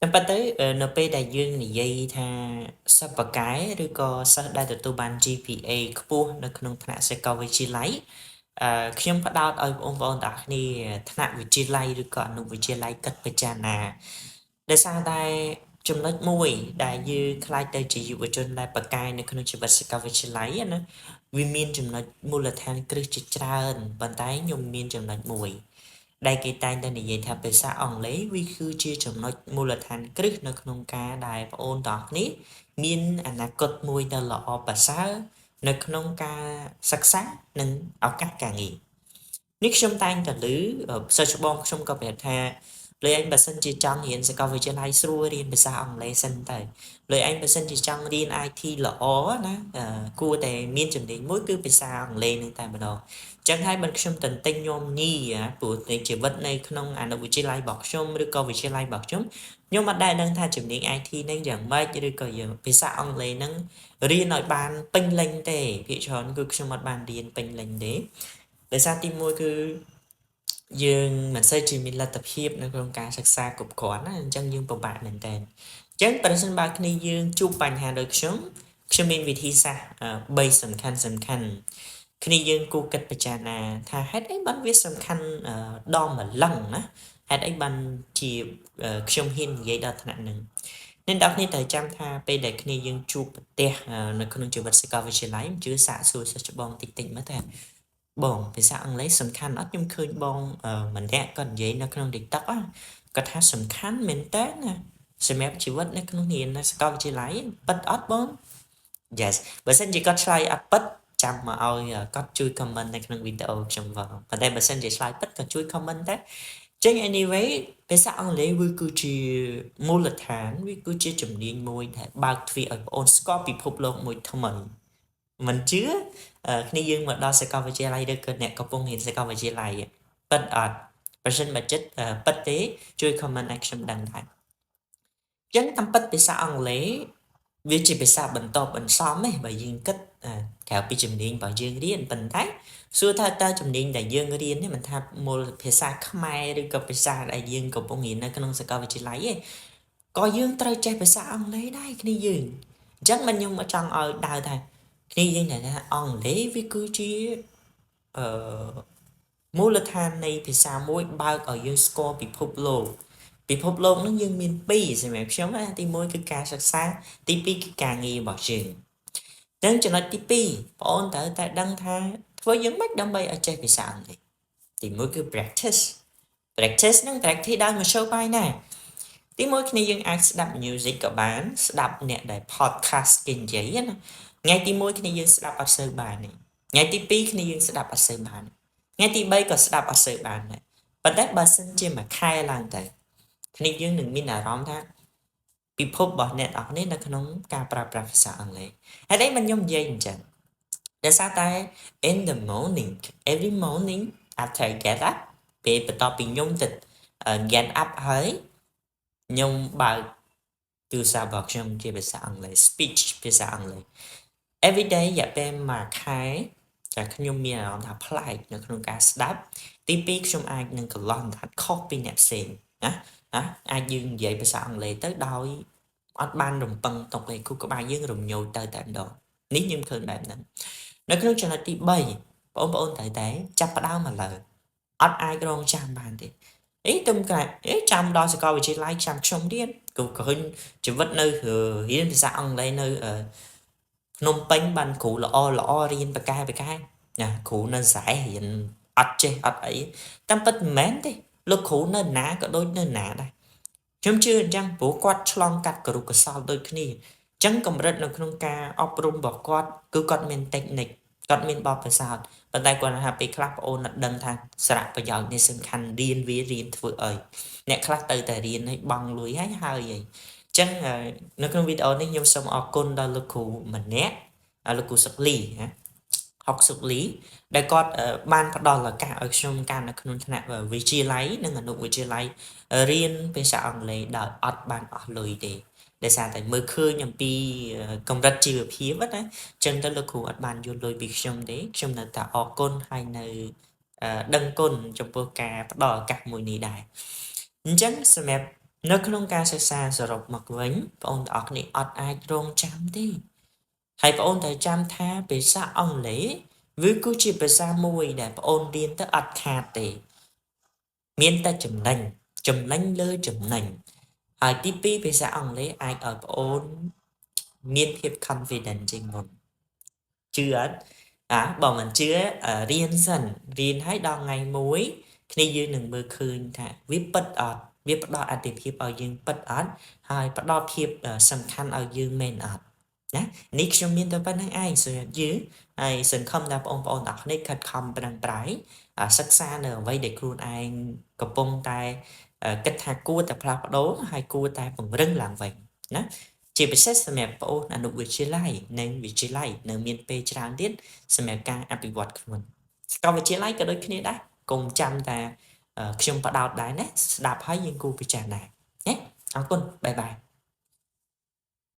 តាមពិតទៅនៅពេលដែលយើងនិយាយថាសិស្សពូកែឬក៏សិស្សដែលទទួលបាន GPA ខ្ពស់នៅក្នុងថ្នាក់សាកលវិទ្យាល័យខ្ញុំផ្ដោតឲ្យបងប្អូនទាំងអស់គ្នាថ្នាក់វិទ្យាល័យឬក៏អនុវិទ្យាល័យគិតពិចារណាដោយសារតែចំណុចមួយដែលយើងក្លាយទៅជាយុវជនដែលពូកែនៅក្នុងជីវិតសាកលវិទ្យាល័យណាវាមានចំណុចមូលដ្ឋានគ្រឹះជាច្រើនប៉ុន្តែខ្ញុំមានចំណុចមួយដែលគេតែងតែនិយាយថាភាសាអង់គ្លេសវាគឺជាចំណុចមូលដ្ឋានគ្រឹះនៅក្នុងការដែលបងអូនទាំងអស់គ្នាមានអនាគតមួយដ៏ល្អប្រសើរនៅក្នុងការសិក្សានិងឱកាសការងារនេះខ្ញុំតែងតែឮសិស្សច្បងខ្ញុំក៏ប្រាប់ថាលើឯងបើសិនជាចង់រៀនសាកលវិទ្យាល័យស្រួលរៀនភាសាអង់គ្លេសសិនទៅលើឯងបើសិនជាចង់រៀន IT ល្អណាគួរតែមានជំនាញមួយគឺភាសាអង់គ្លេសនឹងតែម្ដងចឹងហើយបើខ្ញុំទន្ទិញញោមញីព្រោះในជីវិតនៅក្នុងអនុវិទ្យាល័យរបស់ខ្ញុំឬក៏វិទ្យាល័យរបស់ខ្ញុំខ្ញុំអត់ដែលដឹងថាជំនាញ IT នឹងយ៉ាងម៉េចឬក៏យើងភាសាអង់គ្លេសនឹងរៀនឲ្យបានពេញលេញទេភាគច្រើនគឺខ្ញុំអត់បានរៀនពេញលេញទេដោយសារទីមួយគឺយើងមិនសូវជាមានលទ្ធភាពនៅក្នុងការសិក្សាគ្រប់គ្រាន់ណាអញ្ចឹងយើងពិបាកមែនតើអញ្ចឹងប្រសិនបើគ្នាយើងជួបបញ្ហាដូចខ្ញុំខ្ញុំមានវិធីសាស្ត្រ3សំខាន់សំខាន់គ្នាយើងគួរគិតពិចារណាថាហេតុអីបានវាសំខាន់ដល់ម្លឹងណាហេតុអីបានជាខ្ញុំហ៊ាននិយាយដល់ថ្នាក់ហ្នឹងអ្នកនរគ្នាត្រូវចាំថាពេលដែលគ្នាយើងជួបប្រទះនៅក្នុងជីវិតសាកលវិទ្យាល័យជឿសាកសួរសិស្សច្បងតិចតិចមើលថាបងភាសាអង់គ្លេសសំខាន់អត់ខ្ញុំឃើញបងម្នាក់គាត់និយាយនៅក្នុង TikTok គាត់ថាសំខាន់មែនតើណាសម្រាប់ជីវិតនៅក្នុងរៀននៅសាកលវិទ្យាល័យពិតអត់បង Yes បើសិនជាគាត់ឆ្លើយអត់ពិតចាំមកឲ្យគាត់ជួយ comment នៅក្នុងវីដេអូខ្ញុំផងប៉ុន្តែបើសិនជាឆ្លើយពិតក៏ជួយ comment ដែរចឹង anyway ភាសាអង់គ្លេសវាគឺជាមូលដ្ឋានវាគឺជាជំនាញមួយដែលបើកទ្វារឲ្យបងអូនស្គាល់ពិភពលោកមួយថ្មីមិនជឿគ្នាយើងមកដល់សាកលវិទ្យាល័យឬក៏អ្នកកំពុងរៀនសាកលវិទ្យាល័យពិតអត់ប្រសិនបើចិត្តពិតទេជួយ comment ឲ្យខ្ញុំដឹងដែរចឹងតាមពិតភាសាអង់គ្លេសវាជាភាសាបន្តបន្សំទេបើយើងគិតក្រៅពីជំនាញរបស់យើងរៀនប៉ុន្តែសួរថាតើជំនាញដែលយើងរៀននេះមិនថាមូលភាសាខ្មែរឬក៏ភាសាដែលយើងកំពុងរៀននៅក្នុងសាកលវិទ្យាល័យទេក៏យើងត្រូវចេះភាសាអង់គ្លេសដែរគ្នាយើងអញ្ចឹងមិនខ្ញុំចង់ឲ្យដើរថាគ្នាយើងថាអង់គ្លេសវាគឺជាអឺមូលដ្ឋាននៃភាសាមួយបើកឲ្យយើងស្គាល់ពិភពលោកពិភពលោកនឹងយើងមានពីរសម្រាប់ខ្ញុំណាទី1គឺការសិក្សាទី2គឺការងាររបស់យើងចឹងចំណុចទី2បងអូនត្រូវតែដឹងថាធ្វើយ៉ាងម៉េចដើម្បីឲ្យចេះភាសាអង់គ្លេសទី1គឺ practice practice នឹង practice ដោយមធ្យោបាយណាទីមួយគ្នាយើងអាចស្ដាប់ music ក៏បានស្ដាប់អ្នកដែល podcast គេនិយាយណាថ្ងៃទី1គ្នាយើងស្ដាប់អត់សូវបានទេថ្ងៃទី2គ្នាយើងស្ដាប់អត់សូវបានថ្ងៃទី3ក៏ស្ដាប់អត់សូវបានដែរប៉ុន្តែបើសិនជាមួយខែឡើងទៅគ្នាយើងនឹងមានអារម្មណ៍ថាពិភពរបស់អ្នកនរគ្នានៅក្នុងការប្រើប្រាស់ភាសាអង់គ្លេសហើយអីមិនខ្ញុំនិយាយអញ្ចឹងដោយសារតែ in the morning, every morning after I get up ពេលបន្ទាប់ពីខ្ញុំទៅ get up ហើយខ្ញុំបើកទូរស័ព្ទរបស់ខ្ញុំជាភាសាអង់គ្លេស speech ភាសាអង់គ្លេស every day រយៈពេលមួយខែចាខ្ញុំមានអារម្មណ៍ថាប្លែកនៅក្នុងការស្ដាប់ទី2ខ្ញុំអាចនឹងកន្លោះអណ្ដាតខុសពីអ្នកផ្សេងណាណាអាចយើងនិយាយភាសាអង់គ្លេសទៅដោយអត់បានរំពឹងទុកទេគូក្បាលយើងរំញោចទៅតែម្ដងនេះខ្ញុំឃើញបែបហ្នឹងនៅក្នុងចំណុចទី3បងប្អូនត្រូវតែចាប់ផ្ដើមឥឡូវអត់អាចរងចាំបានទេអេទុំកាអេចាំដល់សាកលវិទ្យាល័យចាំខ្ញុំរៀនក៏ឃើញជីវិតនៅរៀនភាសាអង់គ្លេសនៅភ្នំពេញបានគ្រូល្អល្អរៀនបកែបកែណាគ្រូនៅស្រែរៀនអត់ចេះអត់អីតាមពិតមិនមែនទេលោកគ្រូនៅណាក៏ដូចនៅណាដែរខ្ញុំជឿអញ្ចឹងព្រោះគាត់ឆ្លងកាត់គរុកោសល្យដូចគ្នាអញ្ចឹងកម្រិតនៅក្នុងការអប់រំរបស់គាត់គឺគាត់មាន technique គាត់មានបទពិសោធន៍ប៉ុន្តែគាត់ថាពេលខ្លះប្អូនអត់ដឹងថាសារៈប្រយោជន៍នេះសំខាន់រៀនវារៀនធ្វើអីអ្នកខ្លះទៅតែរៀនឲ្យបង់លុយហើយហើយអីចឹងនៅក្នុងវីដេអូនេះខ្ញុំសូមអរគុណដល់លោកគ្រូម្នាក់លោកគ្រូសុកលីណាហុកសុកលីដែលគាត់បានផ្ដល់ឱកាសឲ្យខ្ញុំកាលនៅក្នុងថ្នាក់វិទ្យាល័យនិងអនុវិទ្យាល័យរៀនភាសាអង់គ្លេសដោយអត់បានអស់លុយទេដោយសារតែមើលឃើញអំពីកម្រិតជីវភាពណាចឹងទៅលោកគ្រូអត់បានយល់លុយពីខ្ញុំទេខ្ញុំនៅតែអរគុណហើយនៅដឹងគុណចំពោះការផ្ដល់ឱកាសមួយនេះដែរអញ្ចឹងសម្រាប់ នៅក្នុងការសិក្សាសរុបមកវិញបងប្អូនទាំងអស់គ្នាអត់អាចរងចាំទេហើយបងប្អូនត្រូវចាំថាភាសាអង់គ្លេសវាគឺជាភាសាមួយដែលបងប្អូនរៀនទៅអត់ខាតទេមានតែចំណេញចំណេញលើចំណេញហើយទី2ភាសាអង់គ្លេសអាចឲ្យបងប្អូនមានភាព confident ជាងមុនជឿអត់អាបើមិនជឿរៀនសិនរៀនឲ្យដល់ថ្ងៃមួយគ្នាយើងនឹងមើលឃើញថាវាពិតអត់វាផ្ដល់អត្ថិភាពឲ្យយើងពិតអត់ហើយផ្ដល់ភាពសំខាន់ឲ្យយើងមែនអត់ណានេះខ្ញុំមានតែប៉ុណ្្នឹងឯងសម្រាប់យើងហើយសង្ឃឹមថាបងប្អូនទាំងអស់គ្នាខិតខំប្រឹងប្រែងសិក្សានៅអ្វីដែលខ្លួនឯងកំពុងតែគិតថាគួរតែផ្លាស់ប្ដូរហើយគួរតែពង្រឹងឡើងវិញណាជាពិសេសសម្រាប់បងប្អូនអនុវិទ្យាល័យនិងវិទ្យាល័យនៅមានពេលច្រើនទៀតសម្រាប់ការអភិវឌ្ឍខ្លួនសាកលវិទ្យាល័យក៏ដូចគ្នាដែរកុំចាំតែខ្ញុំបដោតដែរណាស្ដាប់ហើយយើងគួរពិចារណាណាអរគុណ bye bye.